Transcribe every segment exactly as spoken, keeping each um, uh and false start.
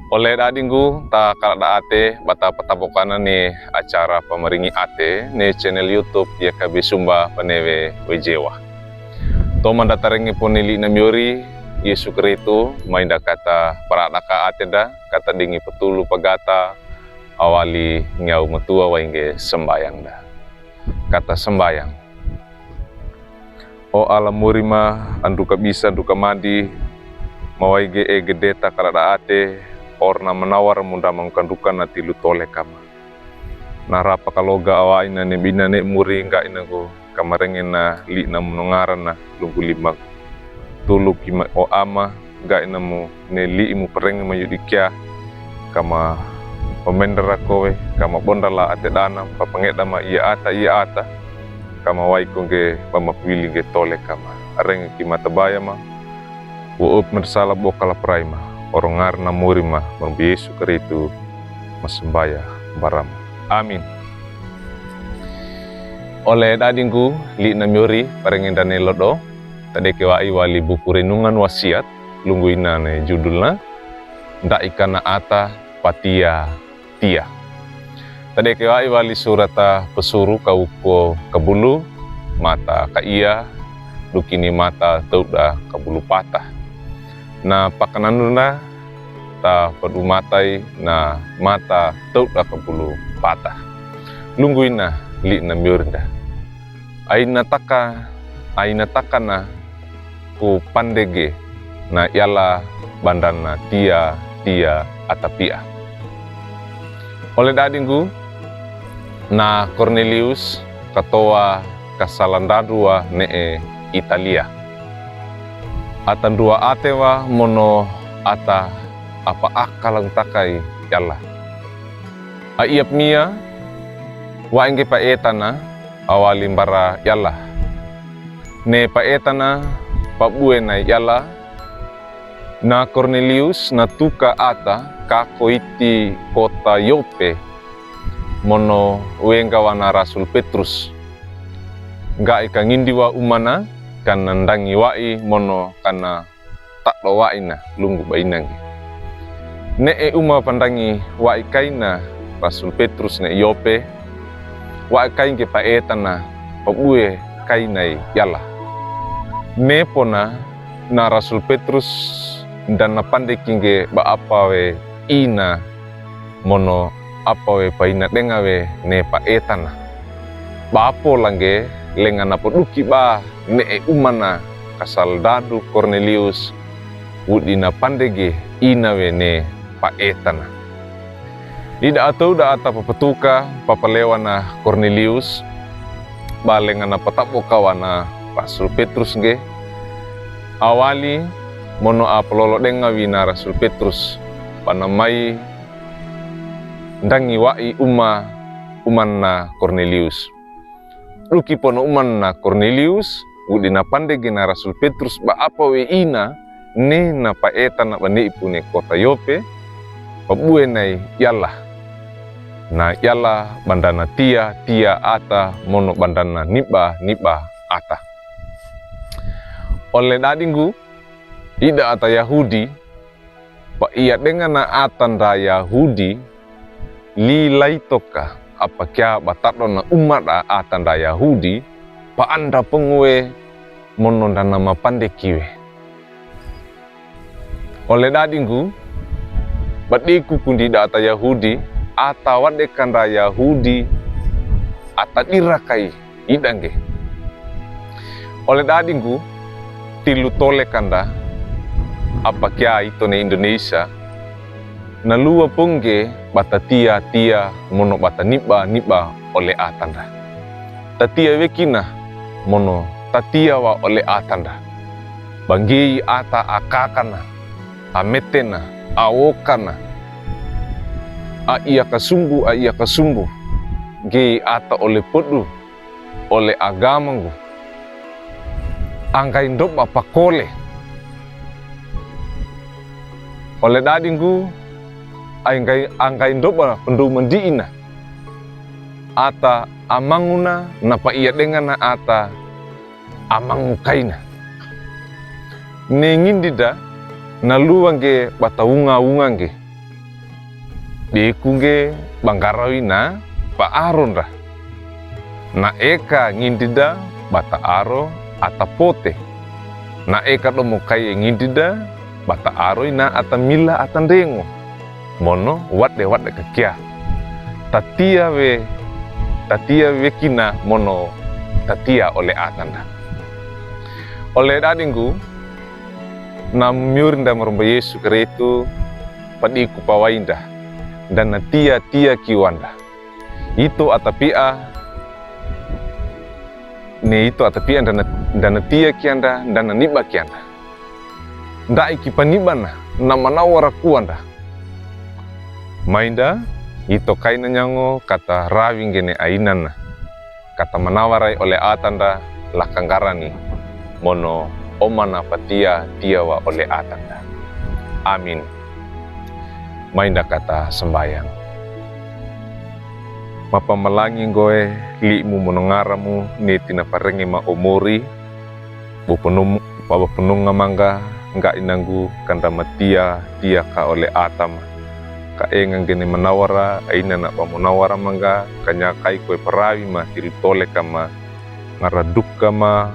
Ole dadinggu, ta kaladak ate ba ta patabokan ne acara pamaringi ate ne channel YouTube ya kabe sumba panewe wejewa. Toman da tarenge pone li' namiori Yesu Kristo, mai nda kata paradaka ate da, kata dengi petulu pagata, awali ngiau metua wainge sembayang da. Kata sembayang. O ala muri ma, andu kabisa, andu kamadi, mawaige e gede ta kaladak ate, orna manawar munda mangkandukan na tilu tole kama. Na rapa kaloga awaina ne bina ne muri ngga ina go, kamarenge na li' na munongarana lunggu lima. Tulu kima o ama, ngga ina mu ne li'i mu perenge ma yudi kia, kama pamendera kowe, kama bondala ate dana, papangeda ma ia ata, ia ata, kama wai ko ngge ba mapwili ngge tole kama. Arenge kima tabaya ma, wo up mersala bokala prai ma, orongarna muri ma, merembe Yesu Kristo, masembaya barama. Amin. Ole dadinggu, li' namiori, parenge ndane lodo, tadeke wa'i wali buku Renungan Wasiat, lunggu ina ne judulna, Nda Ikana Ata Patia Tia. Tadeke wa'i wali surata Pesuru kauko kabulu, mata kaia, dukini mata teuda kabulu pata. Na pakananuna ta padu matai na mata teuda kabulu pata. Lunggu ina li' namiori nda. Aina taka, aina takana ku pandege na iala ba ndana tia, tia ata pia. Ole dadinggu, na Kornelius katoa kasalandadu wa ne'e Italia. Ata nduwa ate wa mono ata apa aka langtakai iala. A iap mia, wainge paetana, awali mbara iala. Ne paetana, pabue nai iala, na Kornelius na tuka ata kako iti kota Yope, mono wengga wana Rasul Petrus. Ngga'i kangindi wa umana, kana ndangi wa'i mono kana tado wa'ina lunggu baina ngge. Ne'e uma pandangi wa'i kaina Rasul Petrus ne Yope, wa'i kai ngge paetana pabue kaina iala. Nepona na Rasul Petrus ndana pandeki ngge ba apa we ina mono apa we paina denga we ne paetana. Ba apo la ngge lenga na paduki ba ne'e umana kasalandadu Kornelius wudi na pandege ina we ne paetana. Ida ateu da ata papetuka papalewana Kornelius ba lenga na pataboka wana Rasul Petrus ngge. Awali mono apalolo denga wina Rasul Petrus ba na mai ndangi wa'i uma, umana Kornelius. Duki pono umana Kornelius, wudi na pandege na Rasul Petrus ba apa we ina ne na paetana ba ne ipu ne kota Yope, pabue nai iala. Na iala ba ndana tia, tia ata mono ba ndana niba, niba ata. Ole dadinggu, ida ata Yahudi, paia denga na ata nda Yahudi, li laitoka apa kia ba tado na umada ata nda Yahudi, paanda pengue mono ndana mapandeki we. Ole dadinggu, ba deku kundi da ata Yahudi, ata wadeka nda Yahudi, ata dirakai ida ngge. Ole dadinggu, tilu tole kanda, apa kia ito ne Indonesia, na luwa pengge ba ta tia, tia mono ba ta niba, niba ole ata nda. Ta tia wekina mono ta tia wa ole ata nda. Ba ngge'i ata akakana, ametena, awokana, aia kasumbu, aia kasumbu, ngge'i ata ole pedu, ole agama nggu. Anggai ndoba pakole. Ole dadinggu, anggai, anggai ndoba pendou mandi'ina. Ata amanguna na paia denga na ata amangu kaina. Ne ngindi da na luwa ngge ba ta wunga-wunga ngge. Beku ngge ba ngara wina pa aro nda. Na eka ngindrida ba ta aro ata pote. Na eka domo kaie ngindrida ba ta aro ina ata mila ata ndrengo. Mono wadde wadde kakia. Tatia we, tatia we kina mono tatia ole ata nda. Ole dadinggu, na miori nda maromba Yesu Kristu, padiku pawainda, nda na tia tia kiwanda. Ito atapia, ne ito atapia nda na, nda na tia kianda, nda na niba kianda. Nda iki panibana, na manawara kuanda. Mainda, ito kaina nyango kata rawi ngene ainana. Kata manawara i ole ata nda la kanggarani. Mono omana patia tia wa ole ata nda. Amin. Mainda kata sambayang. Mapamalangi nggoe, li'mu mono ngaramu ne tina parenge ma o mori, bo penung, ba penunga mangga, ngga inanggu kanda matia, tia ka ole ata ma. Ka enga ngene manawara, ainana ba manawara mangga, kanya kai koe parawi ma tiri tole kama, ngara duka ma,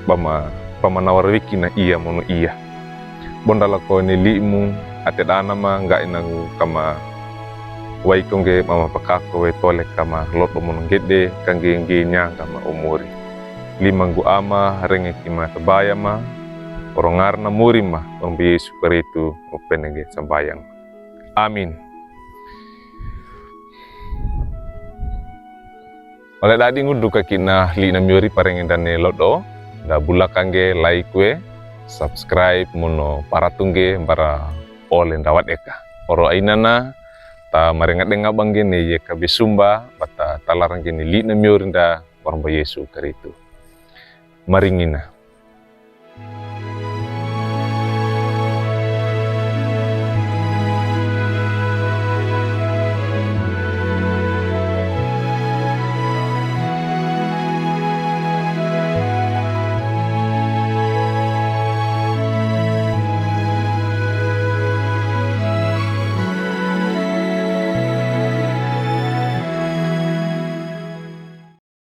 ba ma, ba manawara weki na ia mono ia. Bondala ko ne li'mu, ate dana ma ngga inanggu kama, wai ko ngge mama pakako we tole kama lodo mono nggede, kangge ngge nyangga ma o mori. Limanggu ama, renge ki ma tabaya ma, oro ngarana mori ma, maromba Yesu Kristu, o penenge sambayang. Amin. Ole dadinggu, duka kina li'na miori parenge ndane lodo, nda bula kangge like we, subscribe mono paratu ngge bara ole nda wadeka. Oro ainana, ta marenga denga bangge ne ye kabe sumba, ba ta talarang ngene li'na miori nda maromba Yesu Kristu. Maringina.